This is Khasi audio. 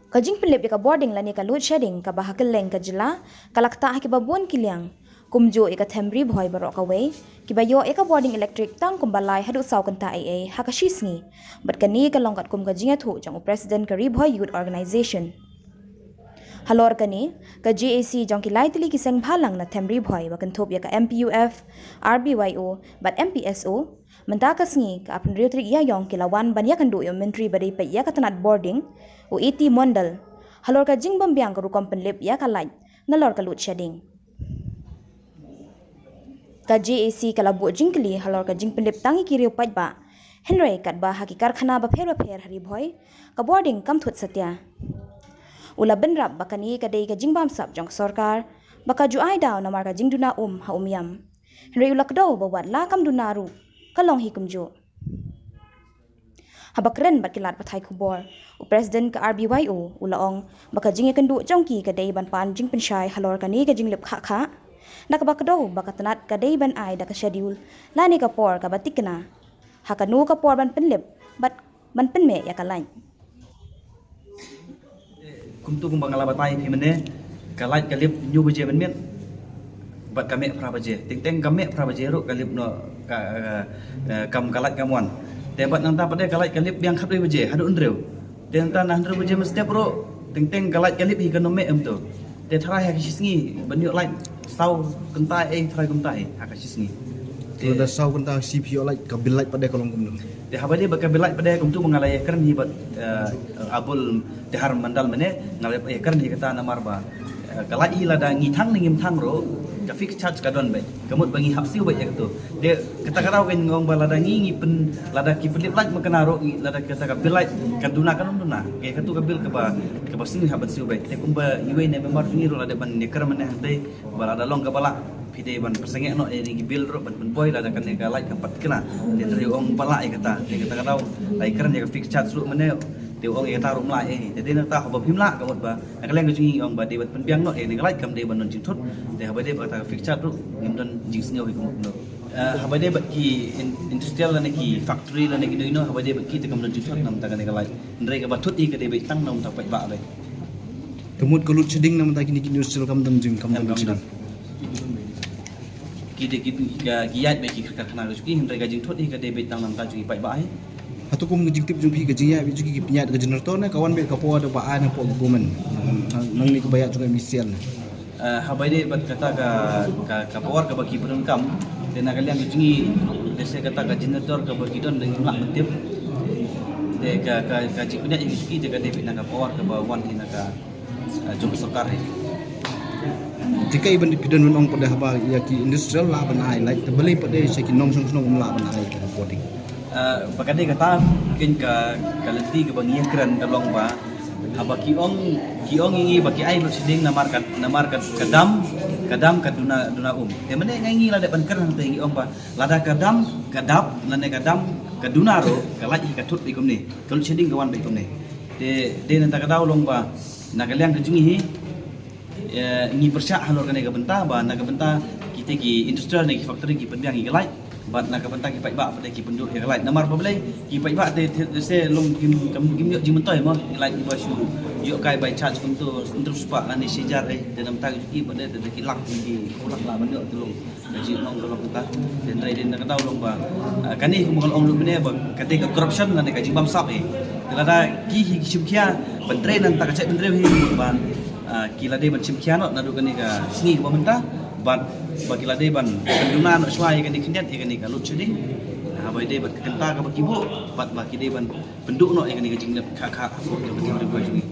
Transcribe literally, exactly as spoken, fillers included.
Ka jingpynlip ïa ka bording lane ka load shedding kaba ha kylleng ka jylla ka la ktah ha kiba bun ki liang, kumjuh ïa ka them Ri Bhoi baroh kawei, kiba ïoh ïa ka bording elektrik tang kumba lai haduh saw kynta ei ei ha ka shi sngi. Bad kane ka long katkum ka jingïathuh jong u President ka Ri Bhoi Youth Organisation. Halor kane, ka J A C jong ki lai tylli ki seng bhalang na them Ri Bhoi ba kynthup ïa ka M P U F, R B Y O bad M P S O, mynta ka sngi ka arphew hynriew tarik Ïaïong ki la wan ban ïakynduh ïa u Myntri ba dei peit ïa ka tnat bording, u A T Mondal, halor ka jingbymbiang ka rukom pynlip ïa ka light nalor ka load shedding. Ka J A C ka la buh jingkylli halor ka jingpynlip tang ïa ki riew paidbah, hynrei katba ha ki karkhana bapher bapher ha Ri Bhoi ka bording kam thut satia. U la bynrap ba kane ka dei ka jingbamsap jong ka sorkar ba ka ju ai daw namar ka jingduna um ha Umiam. Hynrei u la kdew ba wat la kam duna ruh ka long hi kumjuh. Haba kren bad ki lad pathai khubor, u President ka R B Y O u la ong ba ka jingïakynduh jong ki ka dei ban pan jingpynshai halor kane ka jinglip khah khah, da kaba kdew ba ka tnat ka dei ban ai da ka schedule lane ka por kaba thikna ha kano ka por ban pynlip bad ban pynmih ïa ka light. Kumta kumba nga la batai phi mynne, ka light ka lip hynñiew baje mynmiet bad ka mih phra baje. Teng teng ka mih phra baje ruh ka lip noh, ka, ka, ka, kam ka light kam wan. Te bad nangta pat de ka light ka lip biang khatwei baje haduh hynriew. Te nangta na hynriew baje mynstep ruh teng teng ka light ka lip hi, kan ym mih em to. Te tharai ha ka shi sngi ban ïoh light saw kynta ei, tharai kumta ei ha ka shi sngi. Te lada saw kynta shi phi ïoh light, ka bill light pat de ka long kumno? Te haba dei bad ka bill light pat de, kumta ba nga la ïakren hi bad, eh, Abul Tihar Mandal mynne, nga la ïakren hi kata namar ba, eh, ka light hi lada ngi thang ne ngim thang ruh, ka fixed charge ka don beit. Ka mut ba ngi hap siew beit ïa kato. Te kata ka daw ka ngi ong ba lada ngi, ngi pyn, lada ki pynlip light ma kane ruh, ngi, lada kata ka bill light kan duna kan ym duna. Ka kato ka bill kaba, kaba sngi hap ban siew beit. Te kumba iwei ne member jong ngi ruh la dep ban ïakren mynne hangtei ba lada long kaba lah, phi dei ban pynsangeh noh ïa ki bill ruh ban pynboi lada kane ka light kam pat thikna. Te hynrei u ong ba lah ïa kata. Te kata ka daw la ïakren ïa ka fixed charge ruh mynne. Te u ong ïa kata ruh ym lah ei. Te dei na kata haba phim lah, ka mut ba na ka liang ka jong ngi ong ba dei ban pynbiang noh ïa kane ka light, kam dei ban don jingthut. Te haba dei ba kata ka fixed charge ruh ngim don jingsngew hi kumno. Eh, haba dei bad ki in-, industrial lane ki factory lane ki noi noh, haba dei bad ki te kam don jingthut na bynta kane ka light. Hynrei kaba thut hi ka dei beit tang na bynta paidbah beit. Ka mut ka load shedding na bynta kine ki industrial kam don jing, kam don jingthut. Ki dei ki, ki, ki ïaid beit ki karkhana ka jong ki, hynrei ka jingthut hi ka dei beit tang na bynta jong ki paidbah hi. Hato kum ka jingtip jong phi, ka jingïaid beit jong ki, ki pynïaid ka generator ne ka wan beit ka power da ba ai na pok government? Nangne kaba ïaid jong ka M E C L ne. Eh, haba dei bad kata ka, ka, ka power kaba ki pyndonkam, te na ka liang ka jong ngi, lehse kata ka generator kaba ki don da ngim lah ban tip. Te ka, ka, ka jingpynïaid jong ki te ka dei beit na ka power kaba wan hi na ka, eh, jong ka sorkar hi. Te kaei ban phi don ban ong pat de haba ïa ki industrial lah ban ai light, te balei pat de sha ki nongshong shnong ym lah ban ai ka bording? Eh, ba ka dei kata, kein ka, ka lynti kaba ngi ïakren ka long ba haba ki ong, ki ong ïa ngi ba ki ai load shedding namar ka, namar ka, ka dam, ka dam ka duna, duna um. Te mynne nga, ngi la dep ban kren hangtei, ngi ong ba lada ka dam ka dap lane ka dam ka duna ruh, ka light hi ka thut beit kumne, ka load shedding ka wan beit kumne. Te dei na kata ka daw long ba na ka liang ka jong ngi hi, eh, ngi pyrshah halor kane ka bynta ba na ka bynta kita ki industrial ne ki factory ki pynbiang ïa ka light, bad na ka bynta ki paidbah pat de ki pynduh ïa ka light. Namar ba balei, ki paidbah te, te, te se long kim, kim, kim ïoh jingmyntoi mo, ïa light ba shu ïoh kai bai charge kumto, hynriew spah lane shi hajar ei, te na bynta ki pat de, te, te ki lak, ki lak lah ban ïoh te long. Ka jingong ka long kata, te hynrei dei na ka daw long ba, ah, kane kumba ka long ruh mynne ba ka dei ka corruption lane ka jingbamsap ei. Te lada ki hi ki shim khia ban trei na bynta ka jaitbynriew hi ba, ah, ki la dei ban shim khia noh naduh kane ka sngi kaba mynta, bad ba ki la dei ban pynduna noh shuwa ïa kane khyndiat ïa kane ka load shedding. Haba ïadei bad ka kynta kaba ki buh, bad ba ki dei ban pynduh noh ïa kane ka jingleh khah khah hapoh ka jaitbynriew jong ngi.